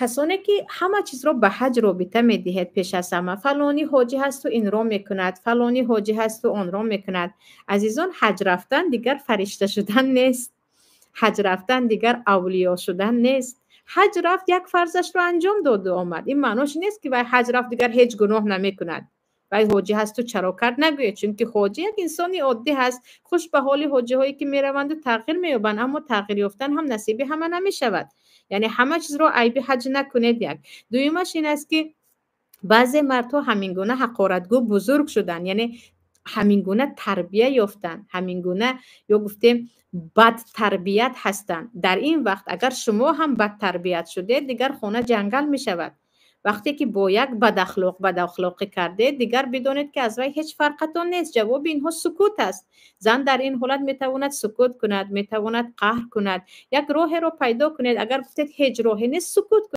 Касоне ки ҳама чизро ба ҳаҷ робита медиҳед, пеш аз ҳама фалонӣ ҳоҷӣ ҳасту инро мекунад, фалонӣ ҳоҷӣ ҳасту онро мекунад. Азизон, ҳаҷ рафтан дигар фаришта шудан нест, ҳаҷ рафтан дигар авлиё шудан нест. Ҳаҷ рафт, як фарзашро анҷом доду омад. Ин маънош нест, ки вай ҳаҷ рафт, дигар ҳеҷ гуноҳ намекунад. Вай ҳоҷӣ ҳасту чаро кард нагӯед, чунки ҳоҷӣ як инсони оддӣ ҳаст. Хуш ба ҳоли ҳоҷиҳое, ки мераванду тағйир меёбанд, аммо тағйир ёфтан ҳам насиби ҳама намешавад. Яъне ҳама чизро айби ҳаҷ накунед. Як дуюмаш ин аст, ки баъзе мардҳо ҳамин гуна ҳақоратгӯ бузург шуданд, яъне ҳамин гуна тарбия ёфтанд, ҳамин гуна ё гуфтем бадтарбият ҳастанд. Дар ин вақт агар шумо ҳам бадтарбият шудед, дигар хона ҷангал мешавад. Вақте ки бо як бадахлоқ бадахлоқӣ кардед, дигар бидонед, ки аз вай ҳеҷ фарқатон нест. Ҷавоби инҳо сукут аст. Зан дар ин ҳолат метавонад сукут кунад, метавонад қаҳр кунад. Як роҳеро пайдо кунед. Агар гуфтед, ҳеҷ роҳе нест, сукут.